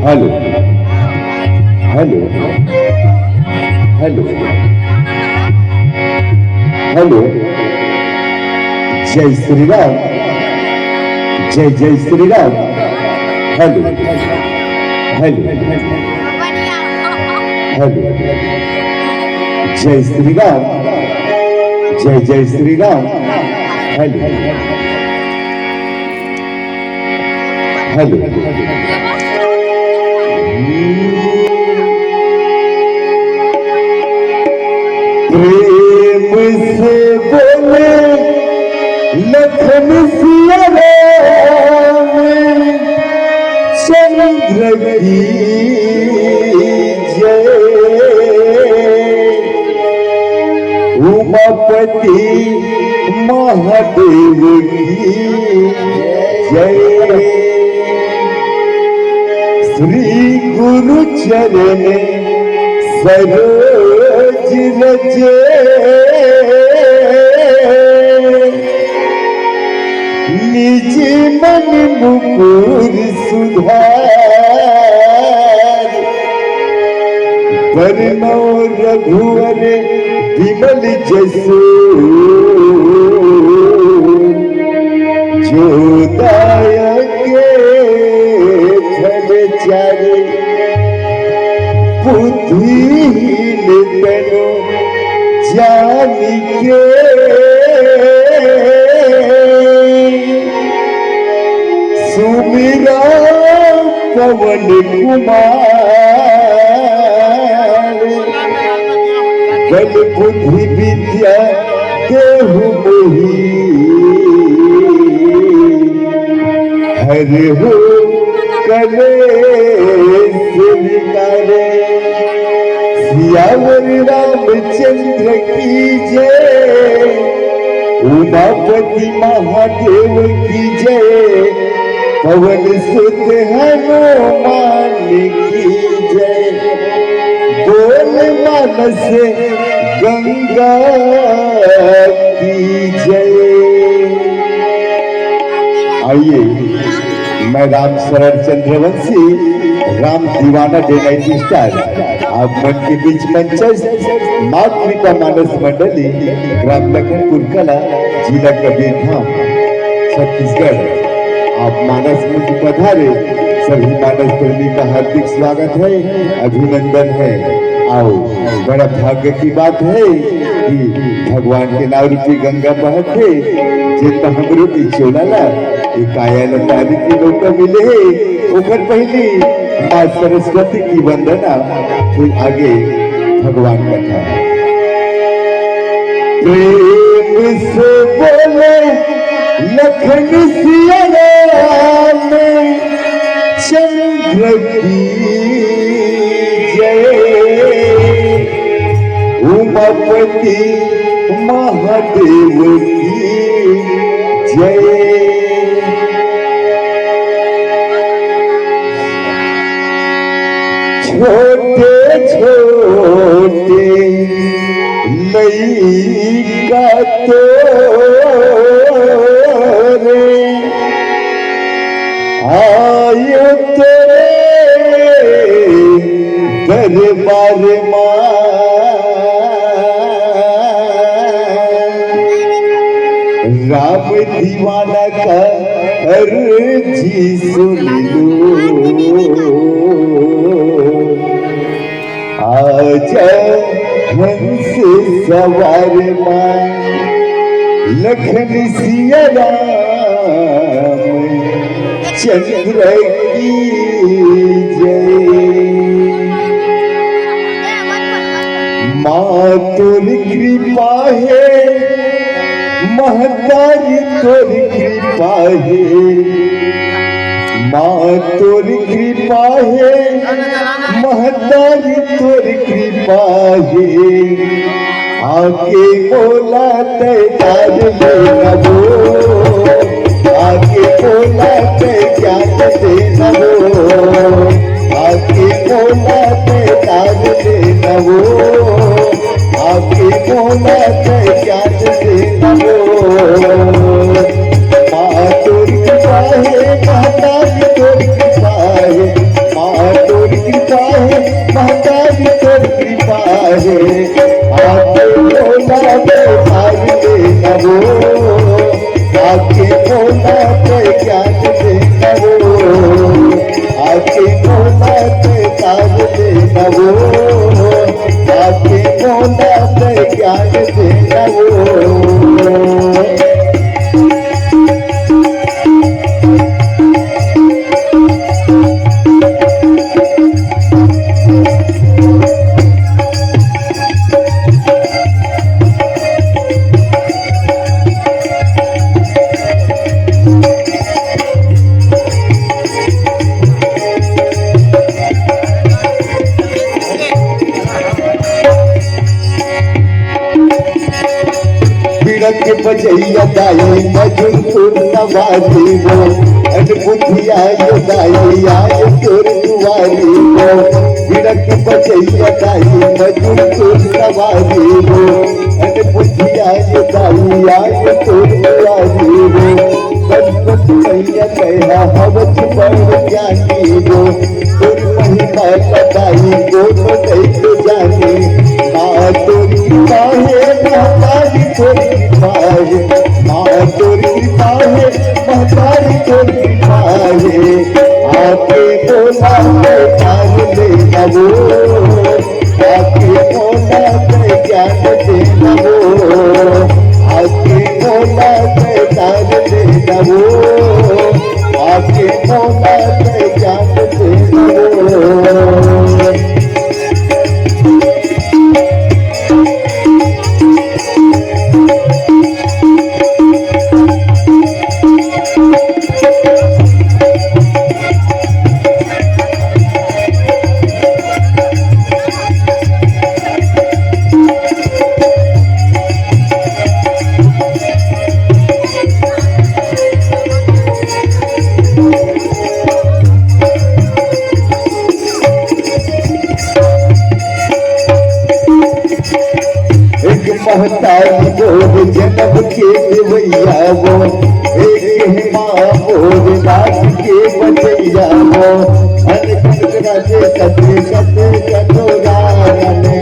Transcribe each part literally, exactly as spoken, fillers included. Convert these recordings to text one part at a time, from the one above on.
Hello, hello, hello, hello. जय श्री राम, जय जय Shri Ram. Hello, hello, hello. जय श्री राम, जय जय श्री राम। Hello, hello. प्रेम से बोले लखन सिया राम चंद्र की जय। उमापति महादेव की जय। श्री गुरु चरण सरोज रज। निज मन मुकुर सुधार। बरनउँ रघुवर बिमल जसु। जो दायक फल चारि बुद्धिहीन तनु जानिके। सुमिरा पवन कुमार बल बुद्धि विद्या देहु मोहि। हरहु कलेस विकार। सियावर रामचंद्र की जय। उमापति महादेव की जय। पवन सुत हनुमान की जय। बोल मानस गंगा की जय। आइए, मैं राम शरण चंद्रवंशी, राम दीवाना डे नाइट स्टार, आप मन के बीच मंचस्थ माँ कृपा मानस मंडली, ग्राम लखनपुर कला, जिला कबीरधाम, छत्तीसगढ़। आप मानस मंच पधारे, सभी मानस प्रेमी का हार्दिक स्वागत है, अभिनंदन है। आओ, बड़ा भाग्य की बात है कि भगवान के नाव रूपी गंगा बहत हे, जेमा हमरो के चोला ला, ए काया ला तारे के मौका मिले हे। ओकर पहिली माँ सरस्वती की वंदना, फिर आगे भगवान कथा। प्रेम से बोले लखन सिया राम चंद्र की जय। उमापति महादेव की जय। छोटे छोटे लइका तोरे आयो तोरे दरबार मा। राम दीवाना का अर्जी सुन लो। आजा हंस सवार माँ, लखन सिया राम चंद्र की जय। माँ तोर कृपा हे, महतारी तोर कृपा हे, माँ तोर कृपा हे, महतारी तोर कृपा हे। आके मोला तैं तार लेना वो, आके मोला तैं ज्ञान देना वो, आके मोला तैं तार लेना वो, आके मोला तैं ज्ञान देना वो। माँ तोर कृपा हे, महतारी तोर कृपा हे, माँ बजैया दाई मजूर तोर सवारी हो, अन बुधिया ये दाई आय तोर दुआरी हो। बिड़क बजैया दाई मजूर तोर सवारी हो, अन बुधिया ये दाई आय तोर दुआरी हो। बचपन मैया कहा हवच बड़ ज्ञानी हो, तोर महिमा बताई कोनो नइ तो जानी। माँ तोर कृपा हे, महतारी तोर कृपा हे, माँ तोर कृपा हे, महतारी तोर कृपा हे। आके मोला तैं तार ले नवो, आके मोला तैं ज्ञान दे नवो, आके मोला तैं तार ले नवो। आके मोला तैं ज्ञान दे नवो। एक महतारी मोर जनम के देवैया वो, एक हे माँ मोर लाज के बचैया वो। अन कनक राजे सते सते कटोरा नने,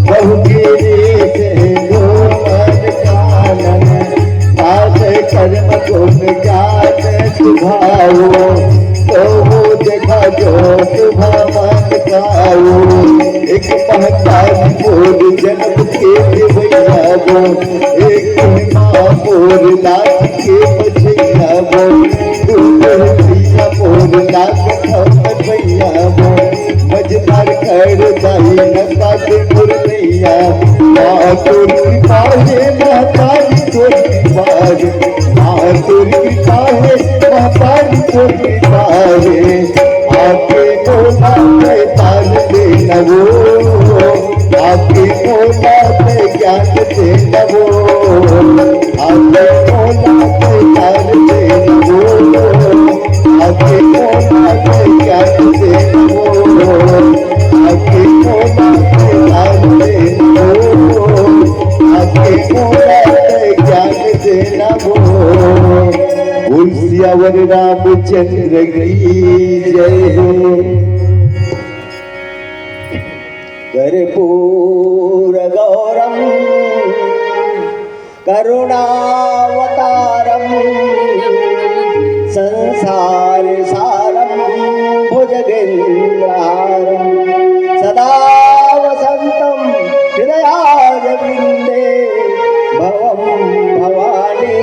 बहु के रे से रो मन कानन। पास कर्म गुण ज्ञान सुभावो, तो वो देखा जो शुभ मन गावो। एक महतारी मोर जनम के देवैया वो, एक हे माँ मोर लाज के बचैया वो। तू तो भैया मोर लाज के बचैया वो। मझधार कर दाई नंदा के मोर नैया। माँ तोर कृपा हे, महतारी तोर कृपा हे। माँ तोर कृपा हे, महतारी तोर कृपा हे। आके मोला तैं तार ले नवो, आके मोला तैं ज्ञान दे नवो, आके मोला तैं तार ले नवो, आके मोला तैं ज्ञान दे नवो, आके मोला तैं तार ले नवो, आके मोला तैं ज्ञान दे नवो। बोल सियावर रामचंद्र की जय हो। कर्पूर गौरम करुणावतारम संसार सारम भुजगेंद्रहारम सदा वसंतम हृदयारविंदे भवम भवानी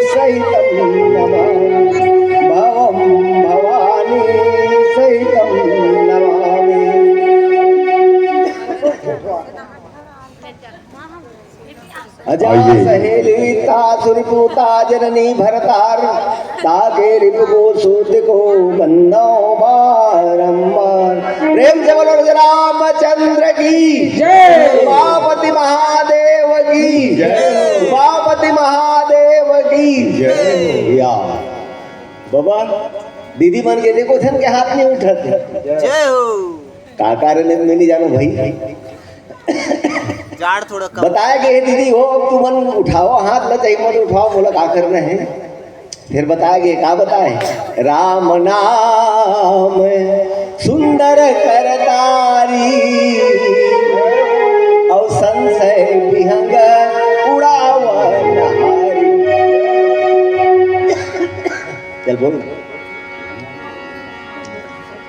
सहितं नमामि। भवम भवानी सहितं नमामि। अजा आइए। सहेली ता सुरपूता जननी भरतार, ताके रिपुको सूतिको बंदो बारंबार। प्रेम से बोलो राजा रामचंद्र की जय। उमापति महादेव की जय। उमापति महादेव की जय। या बाबा, दीदी मन के देखो, झन के हाथ नहीं उठत। जय हो। का कारण है, मैं नहीं जानू भाई। जाड़ थोड़ा कम। बताया कि हे दीदी हो, अब तुमन उठाओ हाथ, न चाहे मत उठाओ, बोला का करना है। फिर बताया कि का बताए, राम नाम सुंदर करतारी, और संशय विहंग उड़ावन हारी। चल बोल।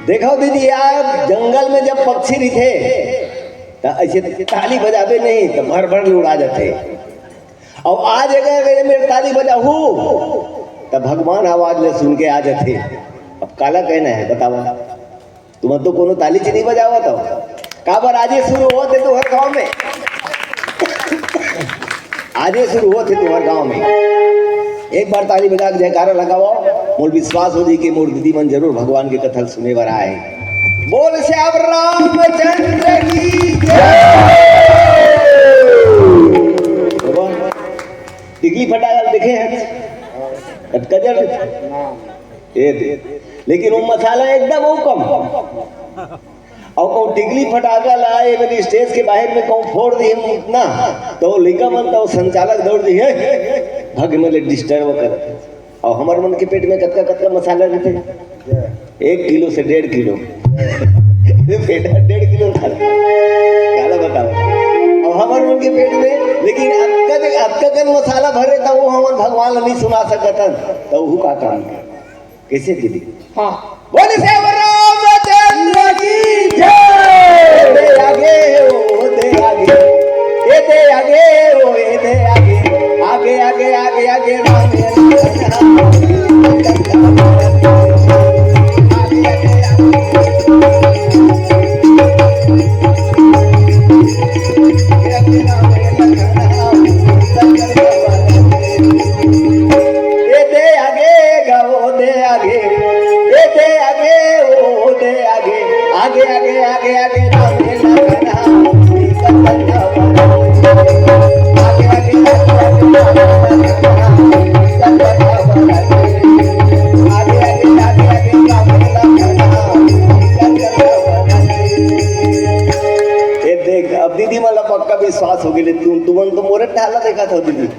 देखो दीदी यार, जंगल में जब पक्षी रहिथे, त ऐसे ताली बजाबे नहीं, त भर भर ले उड़ा जाथे। और आज अगर मेरे, मेरे ताली बजाहू, त भगवान आवाज ले सुन के आ जाथे। अब काला कहना है, बतावा। तुम तो कोनो ताली च नहीं बजावत हो। काबर आज ये शुरू होत हे तुम्हारे गांव में? आज ये शुरू होत हे तुम्हारे गांव में। एक बार ताली बजा के जयकारा लगाओ, मोर विश्वास हो जाई कि मोर दीदी मन जरूर भगवान के कथा सुने बर आए। बोल श्याम रामचंद्र की जय। टिकली फटाका देखे हैं? कजर। ए दे। लेकिन वो मसाला एकदम वो कम। अउ कहूँ टिकली फटाका ला ए मेरी स्टेज के बाहर में कहूँ फोड़ दिही ना, त लइका मन त संचालक दौड़ दिही, "हे, भग में ले डिस्टर्ब कर।" अउ हमर मन के पेट में कतका कतका मसाला रहिथे, एक किलो से डेढ़ किलो। ये पेट में डेढ़ किलो खा ले। काला बताओ। अउ हमर मन के पेट में, लेकिन अतका, अतका कन मसाला भरे, त वो हमन भगवान ला नहीं सुना सकत हन, त वो का काम? कैसे दीदी? हाँ। बोल श्याम रामचंद्र की जय। ए दे आगे, ओ दे आगे, ए दे आगे, ओ ए दे आगे, आगे, आगे, आगे, आगे, राम, राम, राम। ए दे आगे, गा ओ दे आगे, ए दे आगे, ओ दे आगे, आगे, आगे, आगे, आगे, आगे, आगे, आगे, आगे, ए देख, अब दीदी मन ला पक्का विश्वास हो गेले, तू, तुमन तो मोरे ढाला देखत हो दीदी।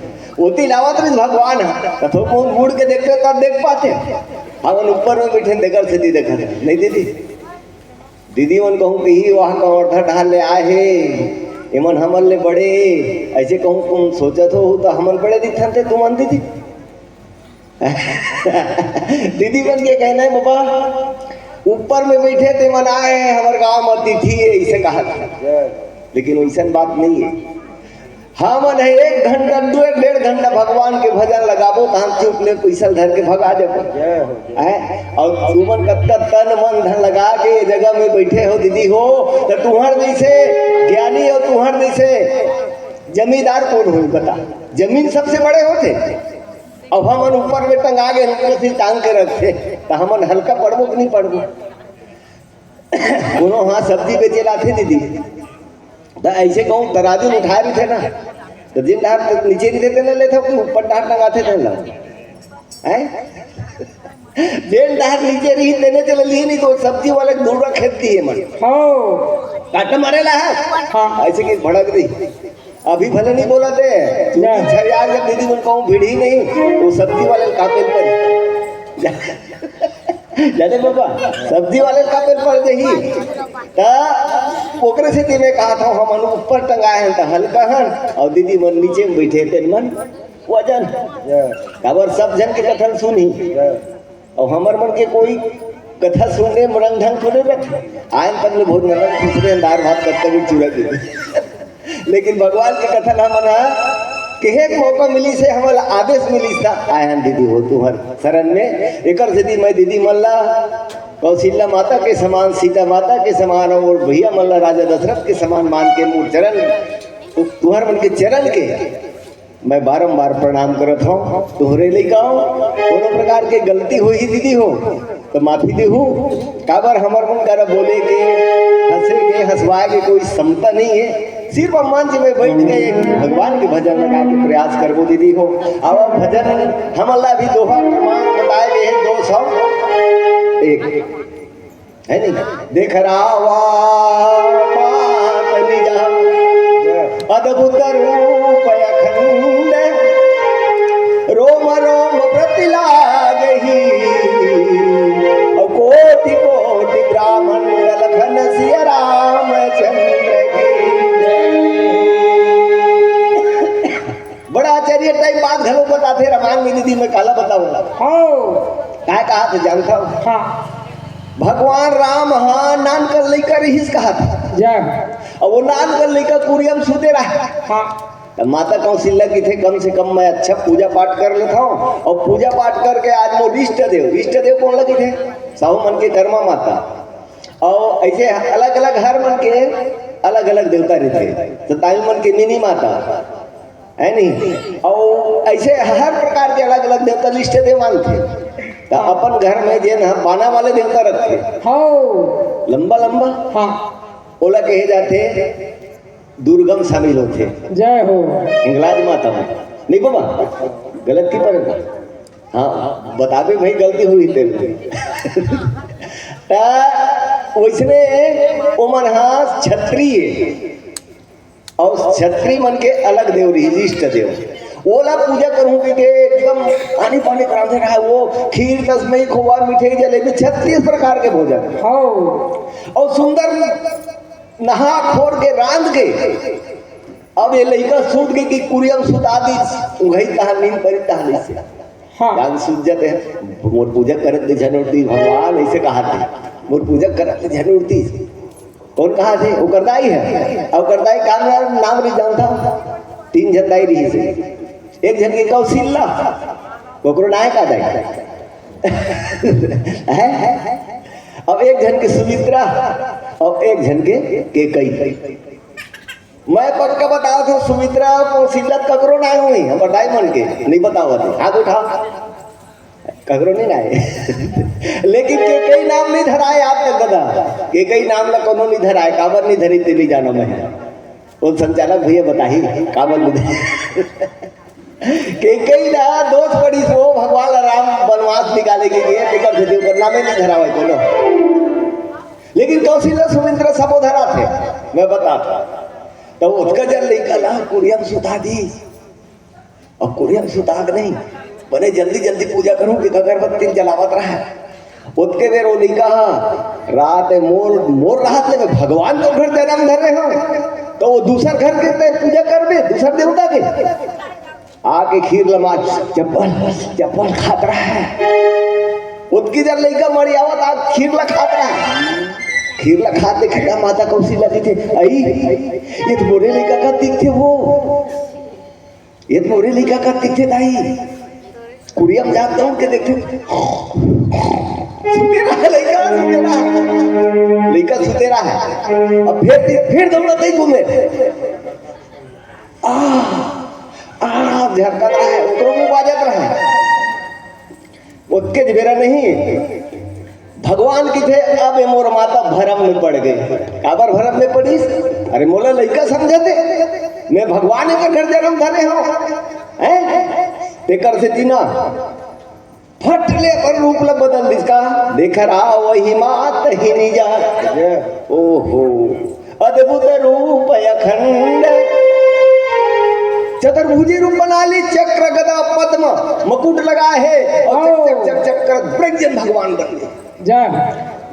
ओती लावत रहिस भगवान ह, त थोक बहुत मुड़ के देखते त देख पाते। हमन ऊपर में बैठे तेकर सेती देखत हन। नहीं दीदी? दीदी मन कहूँ कि ही वहाँ का वर्धा डहार ले आए हे, एमन हमन ले बड़े, ऐसे कहूँ तुम सोचत हो त हमन बड़े दिखथन ते तुमन दीदी। दीदी मन के कहना है, "बाबा, ऊपर में बैठे ते मन आए हैं, हमर गांव में अतिथि है," ऐसे कहा था। लेकिन वैसन बात नहीं है। हमन है एक घंटा, दो, एक डेढ़ घंटा भगवान के भजन लगाबो, त हम चुप ले पैसा धर के भगा देबो। हैं? अउ तुमन कतका तन मन धन लगा के ये जगह में बैठे हो दीदी हो, त तुहर जैसे ज्ञानी अउ तुहर जैसे जमींदार कौन होई बता? जमीन सबसे बड़े होथे। अब हमन ऊपर में टंगा गे, हमन सिर टांग के रखथे, त हमन हल्का पड़बो कि नहीं पड़बो? कोनो हाँ सब्जी बेचे लाथे दीदी, त ऐसे कहूँ तराजू में उठाए रहिथे ना, त जिन डहार नीचे रहिथे तेला लेथे कि ऊपर डहार टंगाथे तेला? हैं? जेन डहार नीचे रही तेने चले लिए, नहीं तो सब्जी वाले के दूर खेत दिए मन। हाँ। काट मारे ला है। हाँ। ऐसे कि भड़क दी। अभी भले नहीं बोला थे, ना। छरिया जब दीदी मन कहूँ भिड़ी नहीं, तो सब्जी वाले का पेल पर। जाने बाबा, सब्जी वाले का पेल पर जही। त ओकरे सेती मैं कहा था, हमन ऊपर टंगाए हन त हल्का हन, अउ दीदी मन नीचे में बैठे तेन मन वजन। काबर सब झन के कथन सुनी। अउ हमर मन के कोई कथा सुनने में रंग ढंग थोड़े रख। आयन तक ले बहुत नरक खुसरे दार भात कत्ता भी चूरा के। लेकिन भगवान के कथन हमन ह केहे के मौका मिलिस हे, हमन ला आदेश मिलिस त आयन दीदी हो तुहर शरण में। एकर सेती मैं दीदी मन ला कौशल्या माता के समान, सीता माता के समान अउ भैया मन ला राजा दशरथ के समान मान के मोर चरण, तुहर मन के चरण के मैं बारंबार प्रणाम करत हौं। तोहरे लइका हौं, कोनो प्रकार के गलती होही दीदी हो, त माफी देहू। काबर हमर मन करा बोले के, हंसे के, हंसवाए के कोई क्षमता नहीं है। सिर्फ हम मंच में बैठ के एक भगवान के भजन लगा के प्रयास करबो दीदी हो। अब भजन हमन ला भी दोहा क्रमांक बताए गए हैं, दो सौ एक। है नहीं? देख रावा मात निजा अद्भुत रूप अखंड, रोम रोम प्रति लागही, और कोटि कोटि ब्रह्मांड लखन सिया रामचंद्र की जय। बड़ा आश्चर्य टाइप बात घलो बताथे रामायण में दीदी, मैं काला बताऊंगा। हाँ। काय कहा थे जानता हूँ? हाँ। भगवान राम हा नान कर लइका रहिस कहा था। जय। अब वो नान कर लइका कुरिया में सूते रहा। हाँ। त माता कौशल्या कथे, "कम से कम मैं अच्छा पूजा पाठ कर लेथौं, और पूजा पाठ करके आज मोर इष्ट देव," इष्ट देव कोन ला कथे? साहू मन के कर्मा माता। और ऐसे अलग-अलग, हर मन के अलग-अलग देवता रहिथे। सताई मन के मिनी माता, है नहीं? और ऐसे हर प्रकार के अलग-अलग देवता लिस्ट दे मानथे। त अपन घर में जेन ह बाना वाले देवता रखथे। हाँ। लंबा लंबा। हाँ। ओला कहे जाथे दुर्गम शामिल होथे। जय हो। हिंगलाज माता में। नहीं बाबा, गलत की पड़ेगा। हाँ, बताबे भाई, गलती हुई तेरे। ता वैसने ओमन हा क्षत्रिय, अउ क्षत्रिय मन के अलग देव रही, इष्ट देव। ओला पूजा करहूं कि के एकदम आनी पानी करांथे रहा, वो खीर तसमई खोवा मिठाई जलेबी छत्तीस प्रकार के भोजन। हाँ। अउ सुंदर नहा खोर के रांध के, अब ये लइका सूत के कि कुरियम सुता दीस, उघई तहां नींद परी तहां नहीं से। हाँ। जान सूत जाते हैं, मोर पूजा करत ले झन उठती भगवान, ऐसे कहा थे, मोर पूजा करत ले झन उठती। कौन कहा थे? ओकर दाई है। अउ ओकर दाई का नाम, नाम नहीं जानता, तीन झन दाई रही से। एक झन के कौशिल्ला, ओकरो नाय का दाई है। अब एक झन के सुमित्रा, अउ एक झन के केकई। मैं पक्का बतावत हूँ, सुमित्रा अउ कौशिल्ला ककरो नाय हुई, हमर दाई मन के नहीं बतावत है। हाथ उठाओ, ककरो नहीं नाय। लेकिन केकई नाम नहीं धराय आज तक दादा, केकई नाम ला कोनो नहीं धराय, काबर नहीं धरी ते नहीं जानो मैं। वो संचालक भैया बताही, काबर नहीं धरी। केकई ला दोष पड़िस, वो भगवान ला राम बनवास निकाले के गे, तेकर से ओकर नामे नहीं धरावय कोनो। लेकिन कौशिल्य सुमित्रा सबो धरा थे, मैं बता था। तो ओतका जन लइका ला कुरियम सुता दीस। अब कुरियम सुता के नहीं, बने जल्दी जल्दी पूजा करूं कि अगरबत्ती जलावत रहा। ओतके बेर वो लइका हा, रात है मोर, मोर रात ले मैं भगवान तो घर जन्म धरे हूं, तो वो दूसर घर के ते पूजा करबे, दूसर देवता के। आके खीर लमा चप्पल चप्पल खात रहा है। ओतकी जन लइका मरियावत आ खीर ला खात रहा है। खीर ला खात देखे का माता कौशिल्य दिखे, आई, ये तो मोरे लइका का दिखते वो, ये तो मोरे लइका का दिखते दाई। कुरियम जात दौड़ के देखते, सुते रहा लइका, सुते रहा, लइका सुते रहा है। अब फिर, फिर दौड़त ही घूमे। आ, आ, झरकत रहे, ओकरो मुंह बाजत रहे। ओतके बेरा नहीं, भगवान किथे, अब ये मोर माता भरम में पड़ गई। काबर भरम में पड़ीस? अरे मोला लइका समझते, मैं भगवान के घर जन्म धरे हूं, हैं? तेकर से तीना फट ले अपन रूप ला बदल दिस का, देख रहा वही मात ही निजा। ओहो, अद्भुत रूप अखंड, चतुर्भुजी रूप बना ली, चक्र गदा पद्म मुकुट लगा है और चक, चक, चक, चक कर ब्रह्मजन भगवान बन गए। जय।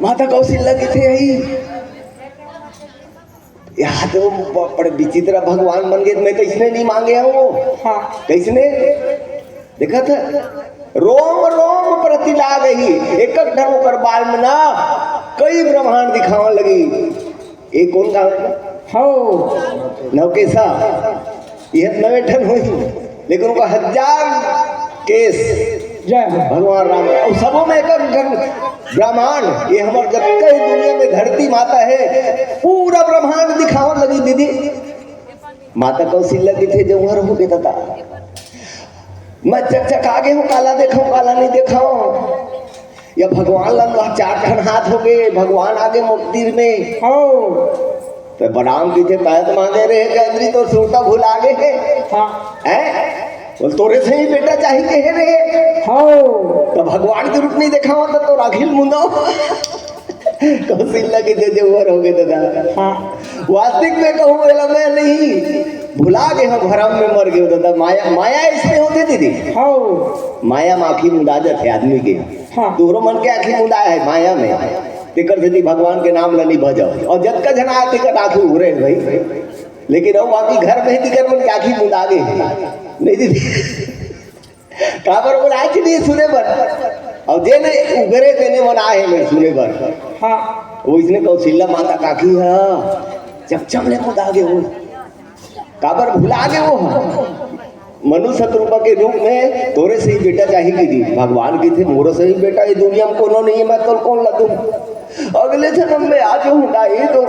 माता कौशिल्या किथे आई। यहाँ तो ब-, बड़े विचित्र भगवान बन गए, मैं तो इसने नहीं मांगे हूँ। हाँ। कैसने? देखा था, रोम रोम प्रति लाग ही, एक एक ठन ओकर बाल में ना कई ब्रह्मांड दिखावन लगी। ये कौन गाँव? हो। नवकेसा, ये नवे ठन होई, लेकिन उनका हजार केस। जय हो। भगवान राम, और सबों में एक एक ठन ब्रह्मांड, ये हमर जब कई दुनिया में धरती माता है, पूरा ब्रह्मांड दिखावन लगी दीदी। माता कौशिल्या किथे जौहर हो गए दादा। मैं चकचका गे हूँ, काला देखा हूँ, काला नहीं देखा हूँ। या भगवान ला तो चार ठन हाथ हो गए, भगवान आगे मोर तीर में। हो। तो बलराम किथे पैत मांगे रहे, गंदरी तो सूता भुला गए है। हाँ। हैं? बोल, तोरे से ही बेटा चाहिए कहे रहे। हो। तो भगवान के रूप नहीं देखा होता तो राखिल मुंदो। कौशिल्या किथे जौहर हो गए दादा। हाँ। वास्तविक में कहूँ, एला मैं नहीं भुला गए हूँ, भरम में मर गए दादा। माया, माया इसमें होते दीदी। हाँ। माया में आँखी मुंदा जाते आदमी के। हाँ। दोनों मन के आँखी मुंदा है माया में। तेकर सेती भगवान के नाम ला नहीं भजाओ। और जतका झन आए तेकर आँखी उघरे है भाई। लेकिन अब बाकी घर में ही तेकर मन के आँखी मुंदा गए। नहीं दीदी। काबर बोला आज नहीं सुने बर। और जे नहीं उगरे तेने मन आए नहीं सुने बर। हाँ। वो इसने कौशिल्या माता काकी हाँ। चमचम ले मुंदा गए वो। काबर भुला गए वो हाँ। मनुष्य रूपा के रूप में तोरे से ही बेटा चाहिए कि जी। भगवान किथे मोर से ही बेटा ये दुनिया में कोनो नहीं है, मैं तो कौन ला दूं। अगले जन्म में आ जाऊं ना ये तो।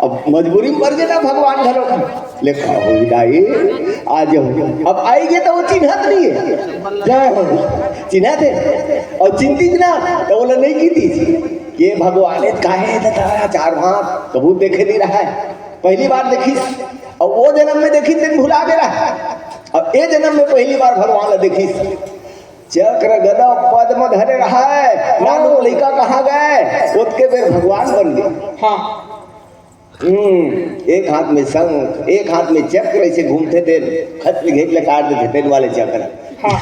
अब मजबूरी में मर गए ना भगवान घरों का। लेखा हो जाए, आ जाओ। अब आएंगे तो वो चिन्हत नहीं है। जय हो। चिन्हत है। और चिंतित ना, तो बोला नहीं की थी। ये भगवान है, काहे है तारा चार भाग, कबू देखे नहीं रहा है। पहली बार देखी, और वो जन्म में देखी, दिन भुला गया। अब ए जन्म में पहली बार भगवान ला देखिस। चक्र गदा पद्म धरे रहय, नानू लइका कहाँ गय, ओतके बेर भगवान बन गे। हाँ। हम्म, एक हाथ में शंख, एक हाथ में चक्र, ऐसे घूमथे तेन, खत घेट ले काट देथे तेन वाले चक्र। हाँ।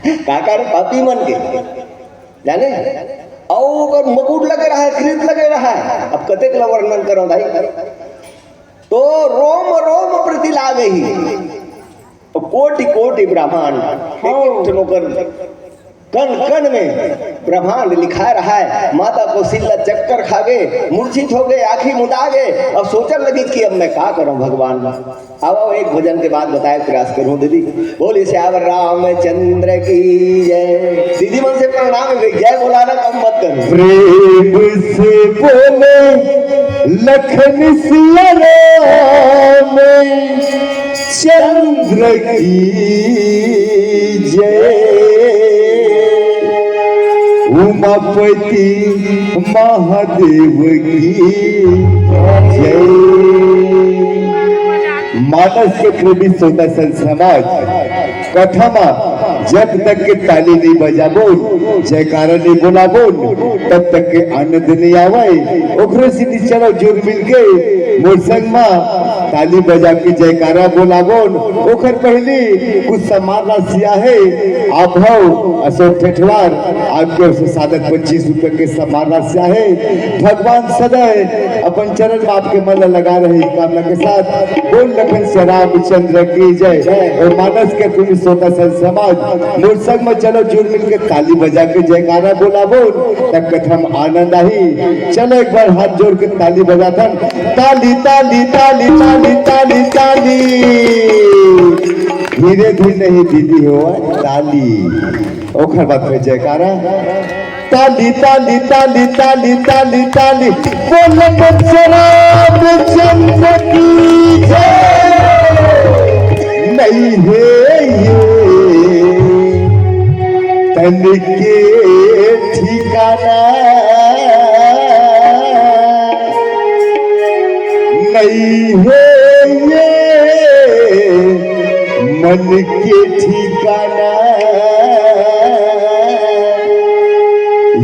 का करे पापी मन के, जाने? अउ ओकर मुकुट लगे रहय, किरीट लगे रहय। अब कतेक ला वर्णन करो भाई, तो रोम रोम प्रति लागही। कोटि कोटि ब्रह्मांड, एक एक ठन ओकर कण कण में ब्रह्मांड लिखाय रहय। माता कौशल्या चक्कर खा गे, मूर्छित हो गे, आँखी मुदा गे, अउ सोचन लगिस कि अब मैं का करंव भगवान। अब, अब एक भजन के बाद बताए प्रयास करहूँ दीदी। बोलिए सियावर रामचंद्र की जय। दीदी मन से प्रणाम है भाई, जय बोलाना कम मत करो। प्रेम से बोले लखन सिया राम चंद्र की जय, उमापति महादेव की जय। मानस के प्रेमी श्रोता संत समाज, कथा मा जब तक के ताली नहीं बजाबो, जयकारा नहीं बोलाबो, तब तक के आनंद नहीं आवय। ओकरे सेती चलो जुर मिल के मोर संग मा ताली बजा के जयकारा बोलाबोन। ओकर पहली कुछ सम्मान राशि आहे। आप हव अशोक ठेठवार, आपके ओर से सादर पच्चीस रुपये के सम्मान राशि आहे। भगवान सदैव अपन चरण में आपके मन ला लगा रहे, कामना के साथ बोल लखन सिया रामचंद्र की जय। और मानस के प्रेमी श्रोता संत समाज, मोर संग में चलो जुर मिल के ताली बजा के जयकारा बोलाबोन, तब कथा म आनंद आही। चलो एक बार हाथ जोड़ के ताली बजाथन। ताली, ताली, ताली, ताली, ताली, ताली। धीरे धीरे नहीं दीदी हो, ताली। ओकर बाद में जयकारा। ताली, ताली, ताली, ताली, ताली, ताली। बोल बच्चे रामचंद्र की जय। नहीं है ये तन के ठिकाना, नहीं है ये मन के ठिकाना।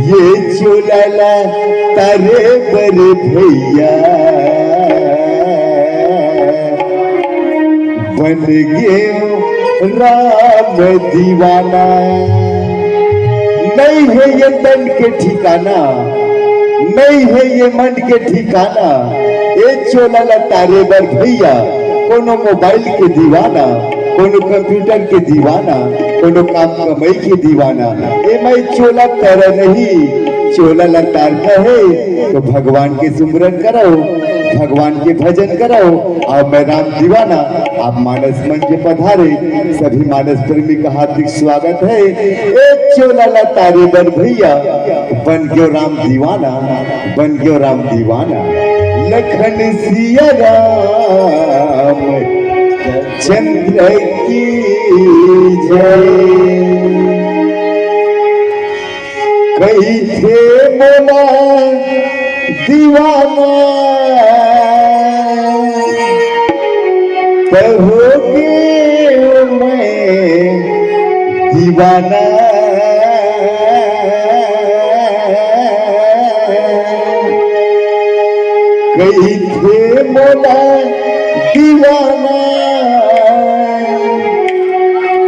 ये चोला ला तारे बर भैया, बन गेंव राम दीवाना। नहीं है ये तन के ठिकाना, नहीं है ये मन के ठिकाना। ए चोला ला तारे बर भैया, कोनो मोबाइल के दीवाना, कोनो कंप्यूटर के दीवाना, कोनो काम कमाई के दीवाना। ए मैं चोला तारा नहीं, चोला ला तारना है तो भगवान के सुमरन करो, भगवान के भजन करो। अब मैं राम दीवाना, आप मानस मंच पे पधारे, सभी मानस प्रेमी का हार्दिक स्वागत है। ए चोला ला तारे बर भैया, बन गयो राम दीवाना, बन गयो राम दीवाना। लखन सिया राम चंद्र की जय। कहिथे मोला दीवाना, त हो गेंव मैं दीवाना। कहिथे मोला दीवाना,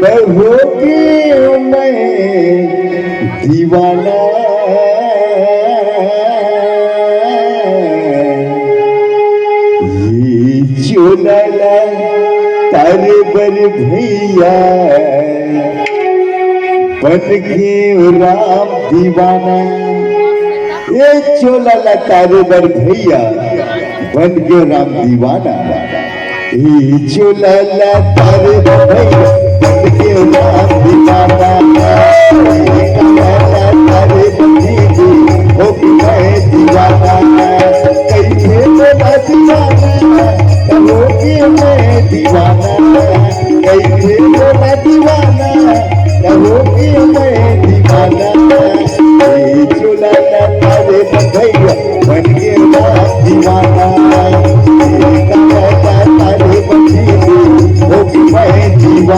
त हो गेंव मैं दीवाना। ये चोला ला तारे बर भैया, बन गेंव राम दीवाना। ये चोला ला तारे बर भैया, बन गेंव राम दीवाना। ए चोला ला तारे बर भैया, बन गेंव राम दीवाना। ए चोला ला तारे बर भैया, हो गेंव मैं दीवाना। कहिथे मोला दीवाना, त हो गेंव मैं दीवाना। कहिथे मोला दीवाना, त हो गेंव मैं दीवाना। ए चोला ला तारे बर भैया, बन गेंव राम दीवाना। ए चोला ला तारे बर भैया, हो गेंव मैं दीवाना।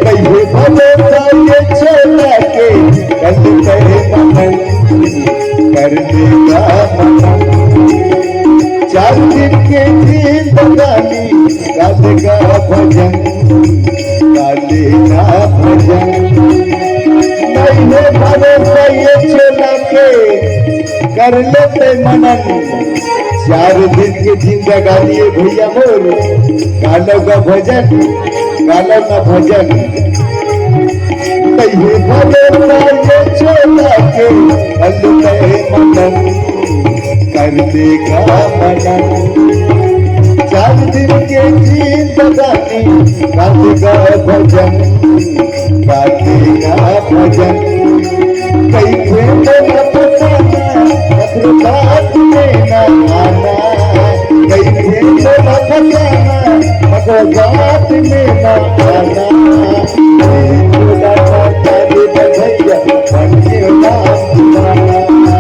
कहिए भरोसा ये चोला के, कल कहे मनन, कर देगा मनन। चार दिन के जिंदगानी, गालेगा भजन, गालेगा भजन। नहीं है भरोसा ये चोला के, कर लेते मनन। चार दिन के जिंदगानी ये भैया मोर, गालो का भजन, गालो का भजन। नहीं भरोसा ये चोला के, कल गए मनन, कर देगा मनन। चार दिन के जिंदगानी, गालेगा भजन, गालेगा भजन। कइसे मोला फसाना, ककरो बात में ना आना। कइसे मोला फसाना, ककरो बात में ना आना। ए भोला दादा रे बधैया, बन के राम दीवाना।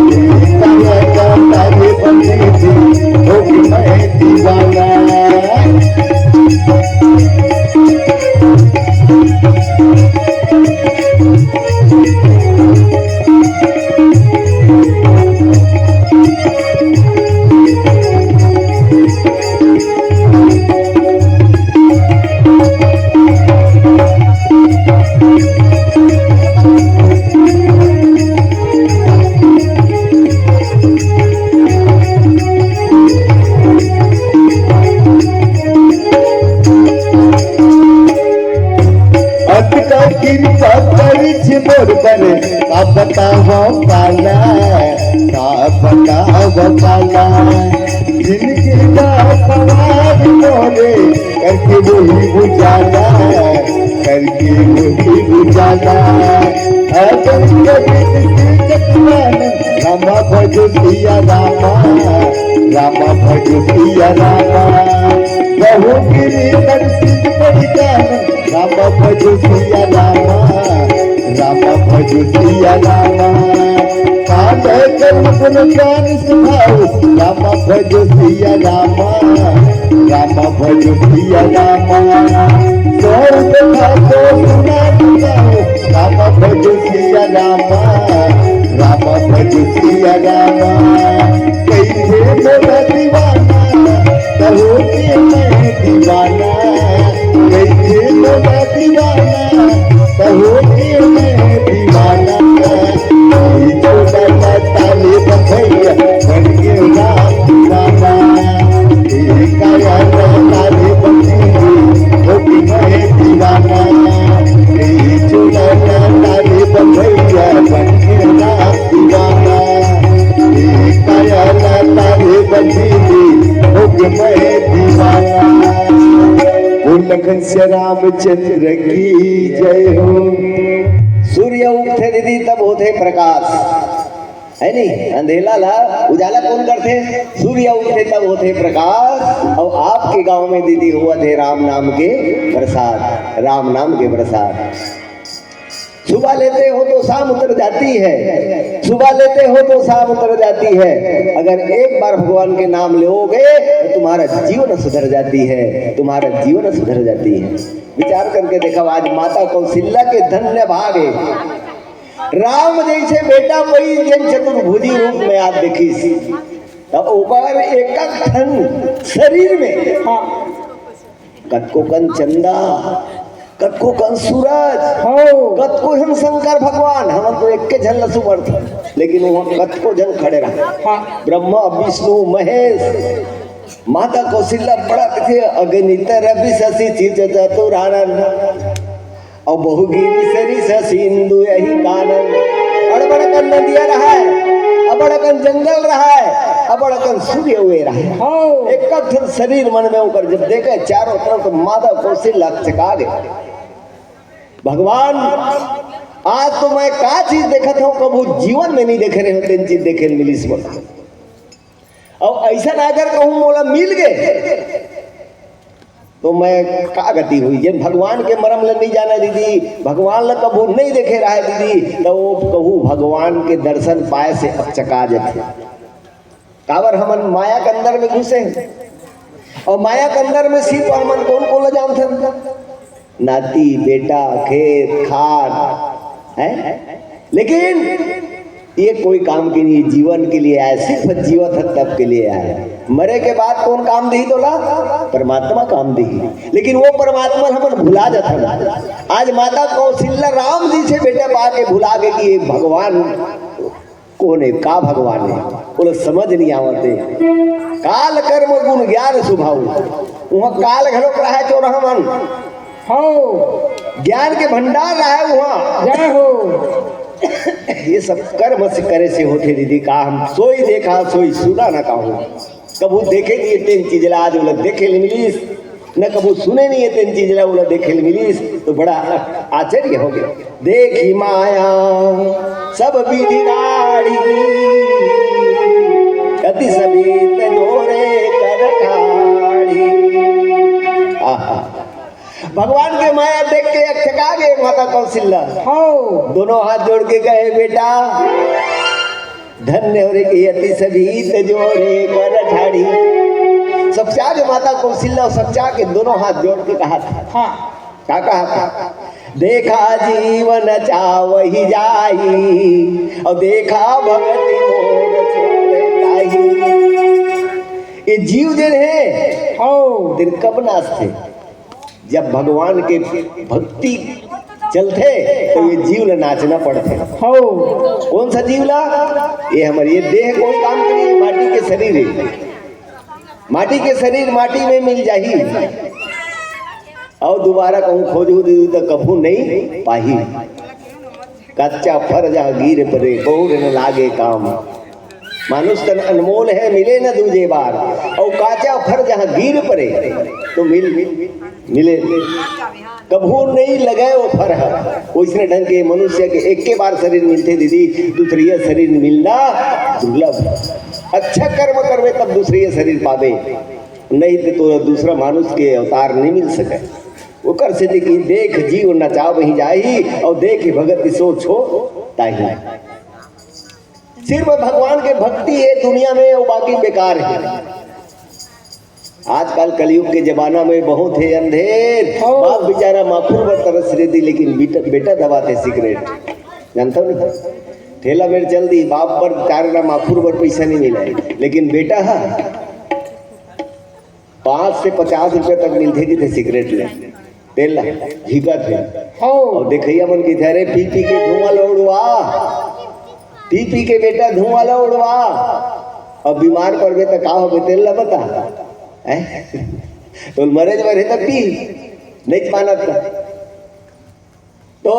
ए काया दादा रे बंसी जी, हो गई मैं दीवाना। अतका किरपा करिस मोर बर, का बतावंव काला, का बतावंव काला। जिनगी का सवार मोरे, करके वही उजाला, करके वही उजाला। अगन गगन से जगवान, रामा भजो सिया रामा, रामा भजो सिया रामा। बहु गिरी दर्शित परिजान, रामा भजो सिया रामा, रामा भजो सिया रामा। काल कर्म गुण ज्ञान सिखाओ, रामा भजो सिया रामा, रामा भजो सिया रामा। सौ कथा सौ सुनात जाओ, रामा भजो सिया रामा, रामा भजो सिया रामा। कइसे मोला दीवाना, कहो के मैं दीवाना। कइसे मोला दीवाना, कहो के मैं दीवाना। ए छोटा सा ताले बधैया, बन के राम दीवाना। ए काया सा ताले बंसी जी, हो गई मैं दीवाना। ए छोटा सा ताले बधैया, बन के राम दीवाना। ए काया सा ताले बंसी जी, हो गई मैं दीवाना। बोल लखन सिया रामचंद्र की जय हो। सूर्य उगथे दीदी तब होथे प्रकाश, है नी? अंधेला ला उजाला कोन करथे? सूर्य उगथे तब होथे प्रकाश। अउ आपके गांव में दीदी होवत हे राम नाम के प्रसाद, राम नाम के प्रसाद। सुबह लेते हो तो शाम उतर जाती है, सुबह लेते हो तो शाम उतर जाती है। अगर एक बार भगवान के नाम लोगे तो तुम्हारा जीवन सुधर जाती है, तुम्हारा जीवन सुधर जाती है। विचार करके देखो, आज माता कौशल्या के धन्य भाग है। राम जैसे बेटा पई जेन चतुर्भुजी रूप में आज देखिस, त ओकर एक ठन शरीर में, हाँ, कतको कन चंदा, कतको कन सूरज, हो। कतको झन शंकर भगवान, हमन तो एक के झन ल सुमरथन, लेकिन वहाँ कतको झन खड़े रहा। हाँ। ब्रह्मा, विष्णु, महेश, माता कौशल्या बड़ा दिखे, अगणित रवि शशि चित चतुरानन। अउ बहुगिरि सरिस सिंधु यही कानन। अड़बड़ कन नदिया रहय, अबड़ कन जंगल रहय, बड़ अकन सूर्य हुए रहे। हाँ। एक कठिन शरीर मन में ओकर जब देखे चारों तरफ, तो माता कौशल्या चका गए, "भगवान, आज तो मैं का चीज देखत हूँ, कभू जीवन में नहीं देखे रहे हो, तेन चीज देखे ल मिलिस मोला। और ऐसा अगर कहूँ मोला मिल गए, तो मैं का गति हुई।" जेन भगवान के मरम ल नहीं जाना दीदी, भगवान ल कभू नहीं देखे रहा दीदी, तो वो कहू भगवान के दर्शन पाए से अकचका जाथे। काबर हमन माया के अंदर में घुसे हैं। और माया के अंदर में सिर्फ हमन कौन कौन ल जानथन? नाती, बेटा, खेत, खार, है? लेकिन ये कोई काम के नहीं, जीवन के लिए आए, सिर्फ जीवत है तब के लिए आए। मरे के बाद कौन काम देही तोला? परमात्मा काम देही। लेकिन वो परमात्मा ल हमन भुला जाथन। आज माता कौशल्या राम जी से बेटा पा के भुला गे कि ये भगवान कौन है, का भगवान है, ओला समझ नहीं आवत है। काल कर्म गुण ज्ञान सुभाऊ, वहाँ काल घलोक रहा है चोरहा मन। हाँ। ज्ञान के भंडार रहा है वहाँ। जय हो। ये सब कर्म से करे से होथे दीदी, का हम सोई देखा सोई सुना ना कहूँ। कभू देखे नहीं तेन चीज ला, आज ओला देखे ले मिलिस, न कभू सुने नहीं तेन चीज ला, ओला देखे ले मिलिस, तो बड़ा आश्चर्य हो गया। देखी माया सब विधि गाड़ी, अति सभी तजोरे कर ठाड़ी। आहा। भगवान के माया देख के अकचका गए माता कौशल्या। हाँ। दोनों हाथ जोड़ के कहे, "बेटा, धन्य हो रे के अति सभी तजोरे कर ठाड़ी।" सब चाह के माता कौशल्या, सब चाह के दोनों हाथ जोड़ के कहा था। हाँ। का कहा था? "देखा जीवन चावही जाई, और देखा भगति मोर छोड़ ताई।" ये जीव जेन है, हाँ। दिन कब नाचथे? जब भगवान के भक्ति चलथे, तो ये जीव ल नाचना पड़थे। हाँ। कौन सा जीव ला? ये हमर, ये देह कोई काम के नहीं, माटी के शरीर है। माटी के शरीर माटी में मिल जाही। और दोबारा कहूँ खोजहू दीदी तो कभू नहीं पाही। कच्चा फर जहाँ गिर परे, बहुर न लागे काम। मानुष तन अनमोल है, मिले न दूजे बार। और काचा फर जहाँ गिर परे, तो मिल, मिले, कभू नहीं लगे वो फर है। वैसने ढंग के मनुष्य के एक के बार शरीर मिलथे दीदी, दूसरिया शरीर मिलना दुर्लभ। अच्छा कर्म करबे तब दूसरिया शरीर पाबे, नहीं तो तोला दूसरा मानुष के अवतार नहीं मिल सके। ओकर सेती कि देख जीव नचावही जाही, और देख भगति सोच हो ताही। सिर्फ भगवान के भक्ति है दुनिया में, और बाकी बेकार है। आजकल कलयुग के जमाना में बहुत है अंधेर। हाँ। बाप बेचारा माखुर बर तरस रही थी, लेकिन बेटा, बेटा दबाथे सिगरेट। जानता हूँ नहीं, ठेला मेर चल दी, बाप बर चार ना माखुर बर पैसा नहीं मिला है, लेकिन बेटा हा पाँच से पचास रुपया तक मिलथे किथे सिगरेट ले, तेल ला झिकत हे। हाँ। और देखइया मन किथे, "अरे पी पी के धुआं ला उड़वा, पी पी के बेटा धुआं ला उड़वा।" अब बीमार पड़बे त का होबे, तेल ला बता। हैं? तो मरे बर हे त पी, नहीं मानत त। तो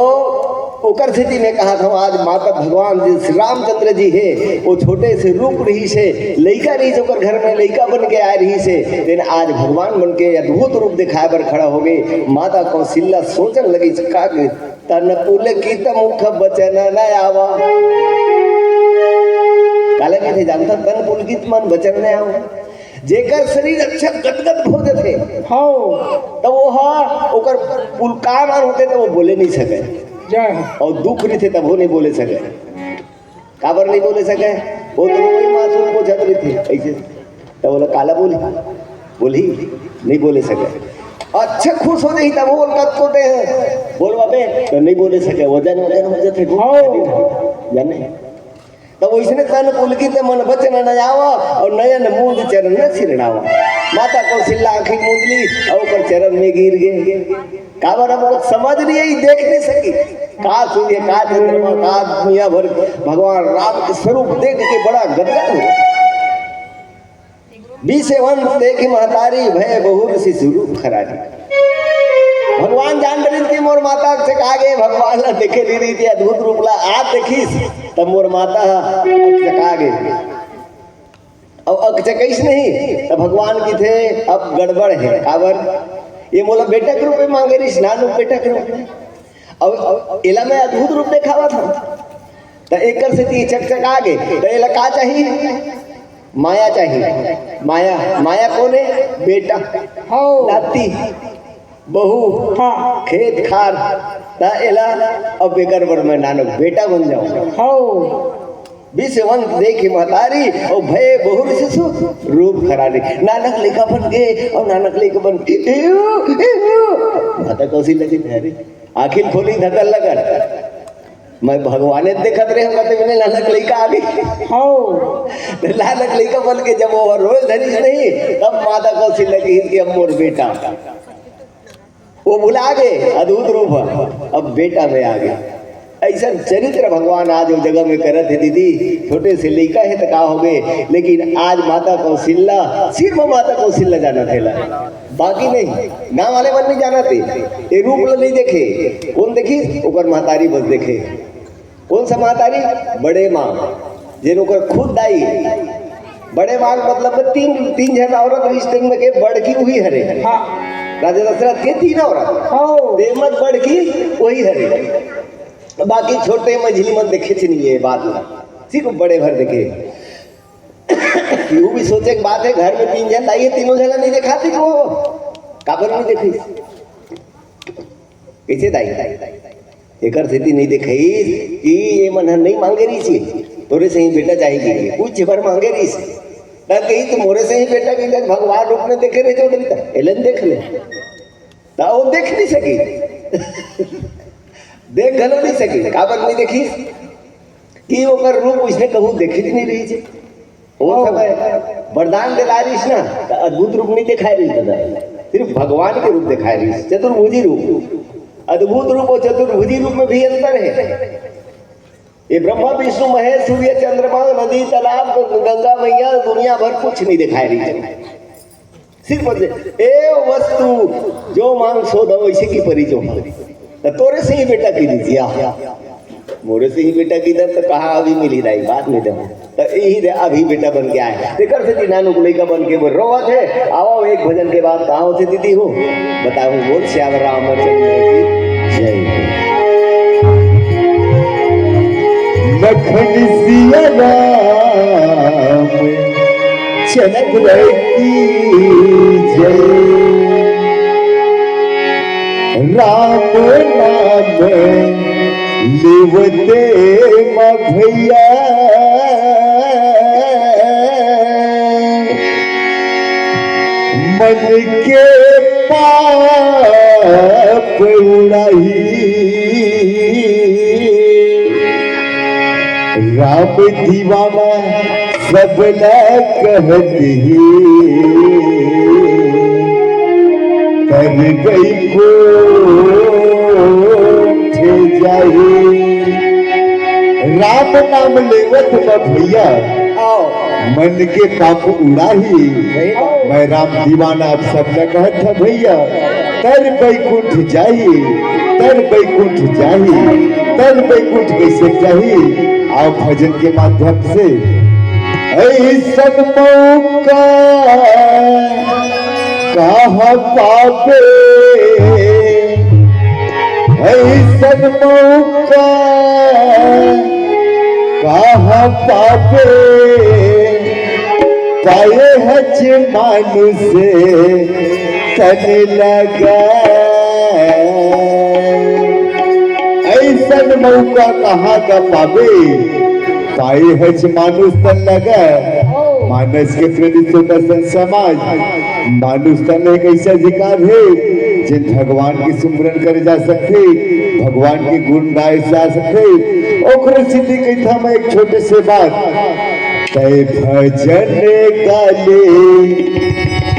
ओकर सेती मैं कहत हूँ, आज माता भगवान जी श्री रामचंद्र जी हे, वो छोटे से रूप रहिस हे, लइका रहिस, ओकर घर में लइका बन के आए रहिस हे, लेकिन आज भगवान बन के अद्भुत रूप दिखाए बर खड़ा हो गए। माता कौशल्या सोचन लगी, का के, "तन पुलकित मुख बचन न आवा।" काला कथे जानता, "तन पुलकित मन बचन न आवा।" जेकर शरीर अच्छा गदगद हो जथे, हाँ। त वो हा, ओकर पुलकार मान होथे, त वो बोले नहीं सके। जय हो। और दुख रहिथे, तब वो नहीं बोले सके। काबर नहीं बोले सके? वो तो वही मासूम को जत रहिथे, ऐसे। त बोला, "काला बोली, बोली, नहीं बोले सके।" अच्छा खुश हो जाही, तब वो कत को दे हैं। बोल बाबे, तो नहीं बोले सके, वजन, वजन हो जथे, हाँ। जाने। तब वइसने तन पुलकित मन बचन न आवा, और नयन मूंद चरण न सिरणावा। माता कौशल्या आँखी मूंद ली और ओकर चरण में गिर गे। काबर हम लोग समझ नहीं आई, देख नहीं सकी। का सूर्य, का चंद्रमा, का दुनिया भर भगवान राम के स्वरूप देख के बड़ा गदगद हो गया। बीसे वंत देखि महतारी, भय बहुर सिसुर खरारी। भगवान जान डरिस कि मोर माता अकचका गे, भगवान ला देखे नहीं रहिस, अद्भुत रूप ला आज देखिस, तब मोर माता ह अकचका गे। अउ अकचकइस नहीं, त भगवान कहिथे, "अब गड़बड़ हे।" काबर? ये मोला बेटा के रूप में मांगे रहिस, नानक बेटा के रूप में। अउ, अउ एला मैं अद्भुत रूप देखावत हंव, त एकर सेती चकचका गे। त एला का चाही? माया चाही। माया, माया कोन हे? बेटा। हव। नाती, बहू, हाँ। खेत खार, त एला अब एकर बर मैं नानक बेटा बन जाऊं। हव। बिसवंत देखि महतारी, अउ भये बहुरि शिशु रूप खरारी। नानक लइका बन गे, अउ नानक लइका बन गे। एहू, एहू। माता कौशिल्या जी, "अरे, आँखी ल खोली धकल लगन। मैं भगवाने देखत रहे हंव, त मैंने नानक लइका आ गे।" हव। नानक लइका बन के जब वो रोय धरिस नहीं, तब माता कौशिल्या कहिस कि अब मोर बेटा। वो भुला गे, अद्भुत रूप ह, अब बेटा में आ गे। अइसन चरित्र भगवान आज वो जगह में करत हे दीदी। छोटे से लइका हे त का हो गे, लेकिन आज माता कौशिल्या, सिर्फ माता कौशिल्या जानत हे ला, बाकी नहीं, गांव वाले मन नहीं जानत हे। ये रूप ल नहीं देखे, कोन देखिस? ओकर महतारी बस देखे। कोन सा महतारी? बड़े माँ, जेन ओकर खुद दाई। बड़े माँ के मतलब में तीन, तीन झन औरत रिश्ते में के बड़की उही हरे। हाँ। राजा दशरथ के तीन औरत। हाँ। तेमत बड़की वही हरे। बाकी छोटे मझली मन देखे च नहीं है बाद में। सिर्फ बड़े भर देखे। कि वो भी सोचे के बात है, घर में तीन झन दाई है, तीनों झन नहीं देखाती को? काबर नहीं देखी? कइसे दाई? एकर सेती नहीं देखइस कि ये मन ह नहीं मांगे रहिस हे, तोरे सही बेटा चाही कहिके, कुछ भर मांगे रहिस। त कही, "तू मोरे सही बेटा कहिके भगवान रूप में देखे रहे चौधरी, त एलन देख ले।" त वो देख नहीं सकी। देख घलो नहीं सकी। काबर नहीं देखिस? कि ओकर रूप उसने कहूँ देखे नहीं रहिस हे। वो समय वरदान दिलाय रहिस ना, त अद्भुत रूप नहीं देखाय रहिस दादा, सिर्फ भगवान के रूप देखाय रहिस, चतुर्भुजी रूप। अद्भुत रूप अउ चतुर्भुजी रूप में भी अंतर हे। ये ब्रह्मा, विष्णु, महेश, सूर्य, चंद्रमा, नदी, तालाब, गंगा मैया, दुनिया भर कुछ नहीं देखाय रहिस। सिर्फ बोलथे, "ए वस्तु जो मांग सो दो, इसी की परी जो मांग।" त तोरे सही बेटा कहि दिस, मोरे सही बेटा कहि दे त कहाँ अभी मिली दाई, बाद में दे। त यही दे, अभी बेटा बन के आए। तेकर सेती नानक लइका बन के वो रोवत हे। आओ, एक भजन के बाद कहाँ होथे दीदी हो? बताओ, बोल सियावर रामचंद्र की जय हो। लखन सिया राम चंद्र की जय। राम नाम लेवते म भैया, मन के पाप उड़ाही। राम दीवाना सब ला कहत हे, तर बैकुंठ जाही। राम नाम लेवत म भैया, आओ। मन के पाप उड़ाही। सही बात। मैं राम दीवाना आप सब ला कहत हंव भैया, तर बैकुंठ जाही, तर बैकुंठ जाही, तर बैकुंठ कैसे जाही? आओ भजन के माध्यम से। अइसन मौका कहाँ पाबे, अइसन मौका कहाँ पाबे, पाए हच मानुष तन लगा। अइसन मौका कहाँ का पाबे, पाए हच मानुष तन लगा। मानस के प्रेरित सुदर्शन समाज, मानुष तन एक ऐसा अधिकार हे, जेन भगवान के सुमरन करे जा सकथे, भगवान के गुण गाए जा सकथे। ओकरे सेती कहिथंव मैं एक छोटे से बात, तै भजन गा ले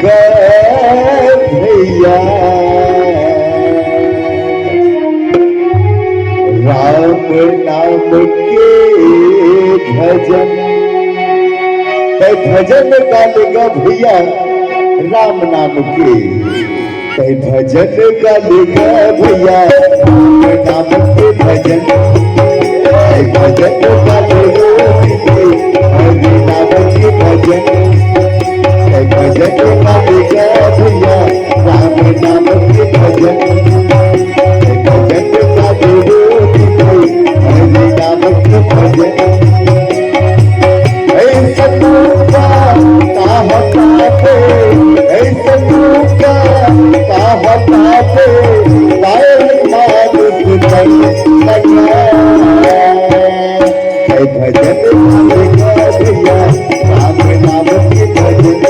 गा भैया, राम नाम के भजन। तै भजन गा ले गा भैया, राम नाम के। तै भजन गा ले गा भैया, राम नाम के भजन। तै भजन गा ले गा भैया, हरि नाम के भजन। भजन, भजन का बेटा भैया, राम नाम के भजन, भजन का बेटा हरि नाम के भजन। ऐ सतुका का हटाते, ऐ सतुका का हटाते, गाय मानुष तन लगा। ऐ भजन भजन भैया, राम नाम के भजन।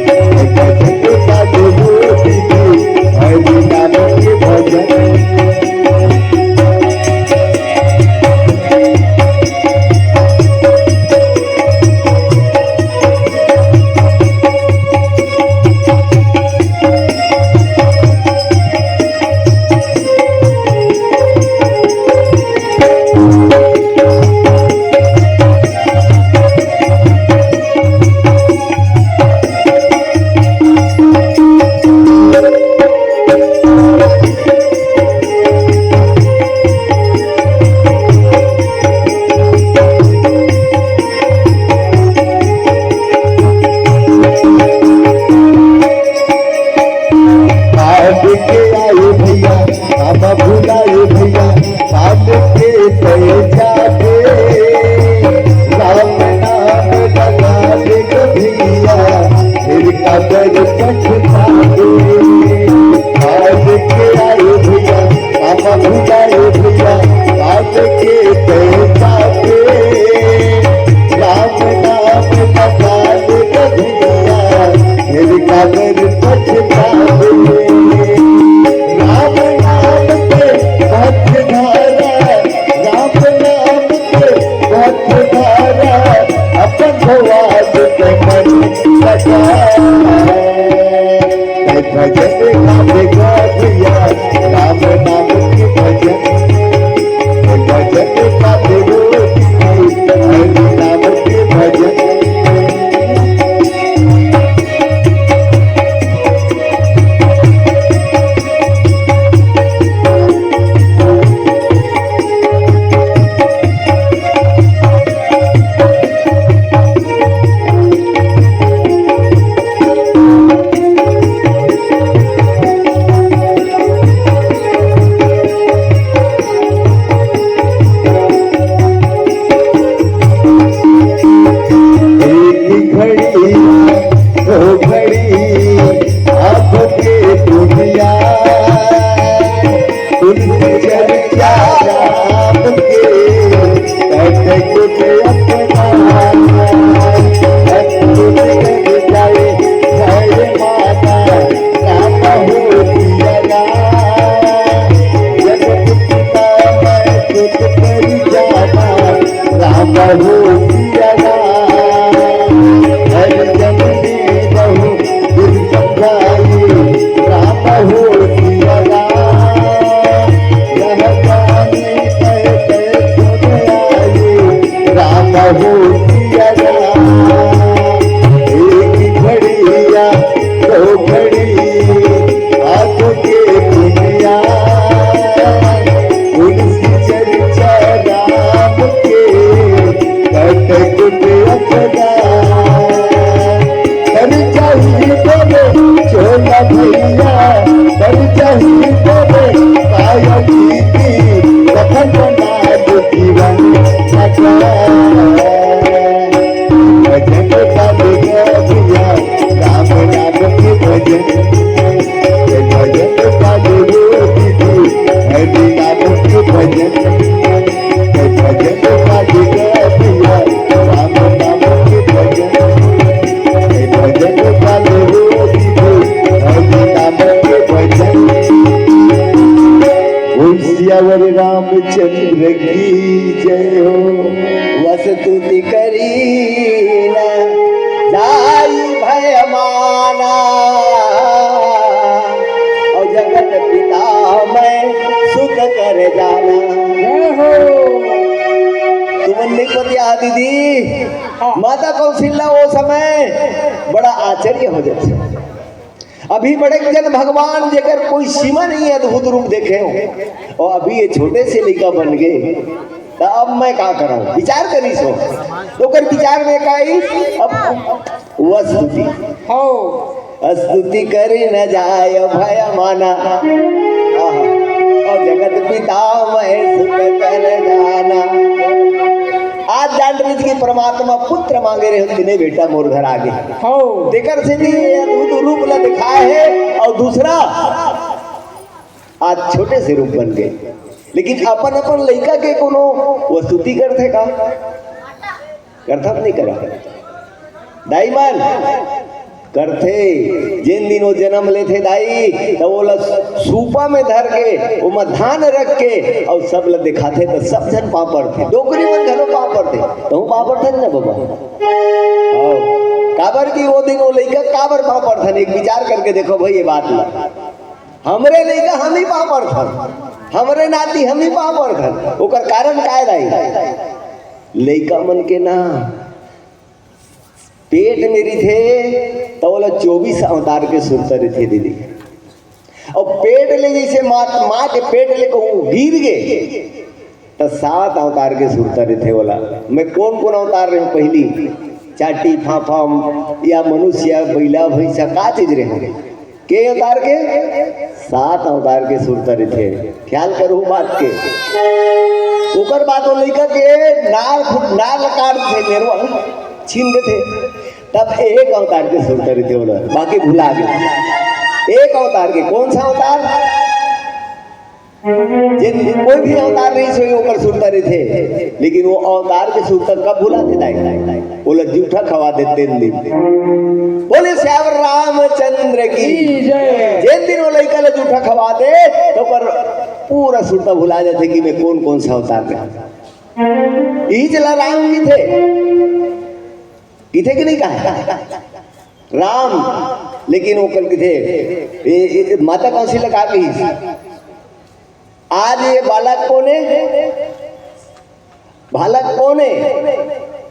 ऐ भजन का जरूरी थी, हरि नाम के भजन। आज के आए भैया, अब भुलाए भैया, बात के तय जाते। राम नाम लगा दे भैया, फिर काबर पछतावे। आज के आए भैया, अब भुलाए भैया, बात के तय जाते। राम नाम लगा दे भैया, फिर काबर पछतावे। राम नाम के पथ धारा, राम नाम के पथ धारा, अपन भगवान के मन लगा। भजन गावे गा भैया, राम नाम के भजन। भजन गावे रोज, हरि नाम के भजन। एक घड़ी, दो घड़ी, आँखों के दुनिया, तुलसी चर्चा राम के, कटे कुटे अपना, अद्भुत कर जाए, जय माता, राम हो सिया राम। जगत पिता मैं तुझ पर जाना, राम हो सिया राम। हर जन में बहु दुर्गम गाए, राम हो सिया राम। यह गाने कह कह सुन आए, राम हो सिया राम। एक घड़िया दो घड़ी, आँखों के दुनिया, तुलसी चर्चा राम के, कटे कुटे अपना। कर चाहिए बोले छोटा भैया, कर चाहिए बोले पाया जी की, कथन बना दो जीवन सका। भजन का भैया, राम नाम के भजन। भजन का गुरु जी, हरि नाम के भजन। भजन का भैया, राम नाम के भजन। भजन का गुरु जी, हरि नाम के भजन। बोल सियावर रामचंद्र की जय हो। वस्तुति करी न जाई भय माना, और जगत पिता मैं सुख कर जाना। जय हो। तुमन नहीं पतिया दीदी, हाँ। माता कौशल्या वो समय बड़ा आश्चर्य हो जाथे। अभी बड़े जन भगवान जेकर कोई सीमा नहीं है, अद्भुत रूप देखे हो, और अभी ये छोटे से लइका बन गए। त अब मैं का करंव? विचार करिस हो। त ओकर विचार में का आइस? अब वह स्तुति। हव। स्तुति करि न जाय भय माना। आहा। अउ जगत पिता महेश सुत कर जाना। आज जान रहिस कि परमात्मा पुत्र मांगे रहे, तेने बेटा मोर घर आगे। हव। तेकर सेती ये अद्भुत रूप ला दिखाय हे, अउ दूसरा आज छोटे से रूप बन गे, लेकिन अपन अपन लइका के कोनो वो स्तुति करथे का? करथन नहीं करथन? दाई मन करथे। जेन दिन वो जन्म लेथे दाई, त ओला सूपा में धर के, ओमा धान रख के, अउ सब ला दिखाथे, त सब झन पाँव परथे। डोकरी मन घलो पाँव परथे। तहूँ पाँव परथे न बबा? हव। काबर कि वो दिन वो लइका काबर पाँव परथन, एक विचार करके देखो भाई ये बात ला। हमरे लइका हम ही पाँव परथन, हमरे नाती हम ही पाँव परथन। ओकर कारण काय दाई? लइका मन के ना पेट में रहिथे, त ओला चौबीस अवतार के सुरता रहिथे दीदी। अउ पेट ले जइसे माँ, माँ के पेट ले कहूँ गिर गे, त सात अवतार के सुरता रहिथे ओला। मैं कोन कोन अवतार रहेंव पहिली? चाटी, फाफा, या मनुष्य, या बइला, भैंसा, का चीज रहेंव? के अवतार के? सात अवतार के सुरता रहिथे। ख्याल करहू बात के। ओकर बाद वो लइका के नार फुट-, नार ल काट देथे, नेरवा छीन देथे। तब एक अवतार के सुरता रहिथे ओला, बाकी भुला गे। एक अवतार के, कोन सा अवतार? जेन कोई भी अवतार नहीं सोई, ओकर सुरता रहिथे, लेकिन वो अवतार के सुरता कब भुलाथे दाई? ओला जूठा खवा दे तेन दिन। बोले सियावर रामचंद्र की। की जय। जेन दिन वो लइका ला जूठा खवा दे, त ओकर पूरा सुरता भुला जाथे कि मैं कोन कोन सा अवतार रहेंव। इही ला राम कहिथे, कहिथे कि नहीं कहे? राम, लेकिन वो कल कहिथे, ए, ए, माता कौशल्या का कहिस? आज ये बालक कोन हे? बालक कोन हे?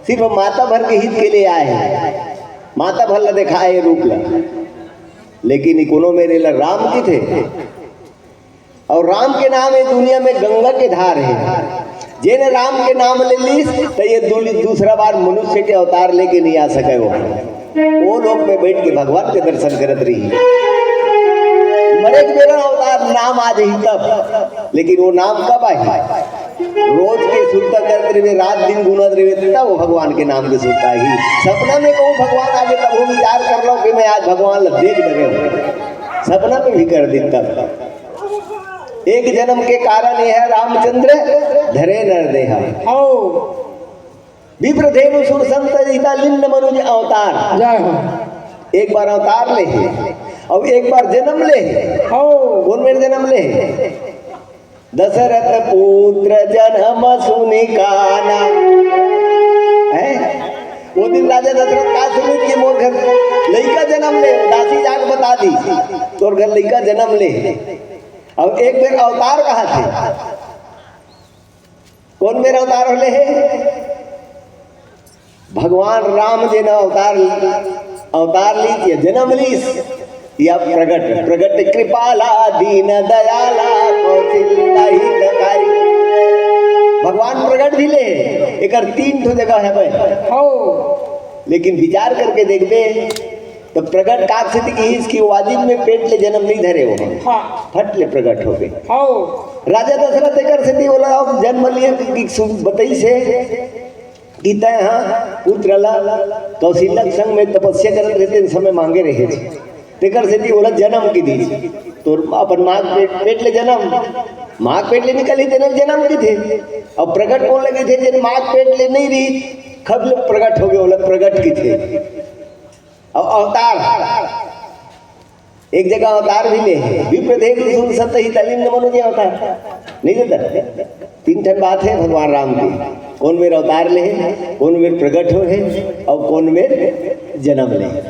सिर्फ माता भर के हित के लिए आए हे, माता भर ला देखाए हे रूप ला, लेकिन ई कोनो मेर ला राम कहिथे। अउ राम के नाम ये दुनिया में गंगा के धार हे। जेन राम के नाम ले लिस, त ये दुल-, दूसरा बार मनुष्य के अवतार लेके नहीं आ सके वो। वो लोक में बैठ के भगवान के दर्शन करत रही। मरे के बेरा अवतार नाम आ जाही तब, लेकिन वो नाम कब आही? रोज के सुरता करत रहिबे, रात दिन गुनत रहिबे, तब वो भगवान के नाम के सुरता आही। सपना में कहूँ भगवान आगे, तब वो विचार कर लो कि मैं आज भगवान ला देख डरे हूँ। सपना में भी कर दी तब। एक जन्म के कारण ये हे रामचंद्र धरे नर देहा। हव। विप्र धेनु सुर संत हिता लिन्न मनुज अवतार। जय हो। एक बार अवतार ले हे, अउ एक बार जन्म ले हे। हव। कोन मेर जन्म ले हे? दशरथ पुत्र जन्म सुनि काना। हैं? वो दिन राजा दशरथ का सुनिस कि मोर घर लइका जन्म ले, दासी जाके बता दिस, तोर घर लइका जन्म ले। अउ एक बेर अवतार कहाथे। कोन मेर अवतार होले हे? भगवान राम जेन अवतार, अवतार लीस या जन्म लीस, या प्रगट, प्रगट कृपाला दीन दयाला कौशल्या हितकारी। भगवान प्रगट भी ले, एकर तीन ठो जगह हे भाई। हव। लेकिन विचार करके देखबे, त प्रगट काक सेती किहिस कि वो आदमी में पेट ले जन्म नहीं धरे वो। हाँ। फट ले प्रगट हो गे। हव। राजा दशरथ एकर सेती ओला जन्म लिए कि सु-, बतइस हे कि तैं हा पुत्र ला कौशल्या के संग में तपस्या करत रहे, तेन समय मांगे रहे। तेकर सेती ओला जन्म के दिस। तोर अपन माँ के पेट, पेट ले जन्म, माँ के पेट ले निकलही तेने जन्म कहिथे। अउ प्रगट कोन ल कहिथे? जेन माँ के पेट ले नहीं रही, खब ले प्रगट हो गे, ओला प्रगट कहिथे। अउ अवतार, एक जगह अवतार भी ले हे, विप्र धेनु सुर संत हिता लिन्न मनुज अवतार। नहीं देता? तीन ठन बात हे भगवान राम के, कोन मेर अवतार ले हे, कोन मेर प्रगट हो हे, अउ कोन मेर जन्म ले हे।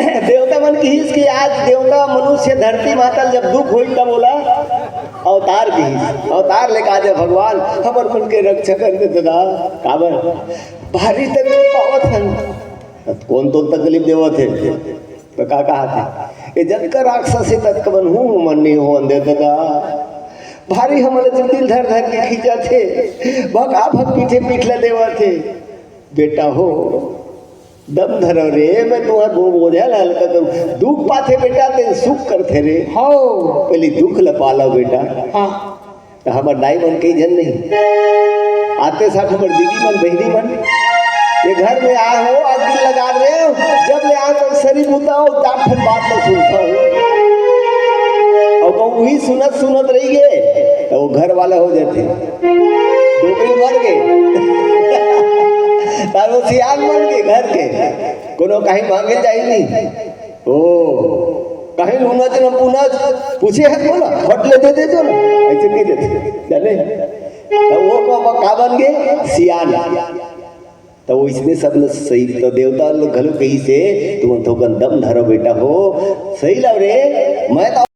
देवता मन किहिस कि आज देवता, मनुष्य, धरती माता ल जब दुख होई तब ओला अवतार किहिस। अवतार लेके आ जा भगवान, हमर मन के रक्षा कर दे दादा। काबर? भारी तकलीफ पावत हन। कोन तो तकलीफ देवत हे? त का कहाथे? ए जतका राक्षस हे ततका मन हूँ मन नहीं होन दे दादा। भारी हमन ला दिल धर धर के खींचत हे, भका भक पीठे पीठ ला देवत हे। बेटा हो, दम धरो रे, मैं तुम्हार बो-, बोझा ला हल्का करूं। दुख पाथे बेटा, तेन सुख करथे रे। हो। पहली दुख ला पालो बेटा। हाँ। त हमर दाई मन कई झन नहीं, आते साथ हमर दीदी मन, बहिनी मन, ये घर में आए हो, आग गिल लगा रहे हो, जब ले आए तब सरी बुता हो, दांत ठन बात न सुनता हो। अब वो वही सुनत सुनत रही गए, तो वो घर वाला हो जाते। डोकरी मर गए। तार वो सियान बन के घर के, कोनो कहीं मांगे जाई नहीं। ओ, कहीं लूनच न पूनच, पूछे हे बोला, फट ले दे दे जो ना, ऐसे कह देते, जाने? तो वो को, वो का बन गए? सियान। तो वो इसने सब ल सही, तो देवता लोग घलो कही से, "तुम थोकन दम धरो बेटा हो, सही लाव रे, मैं तो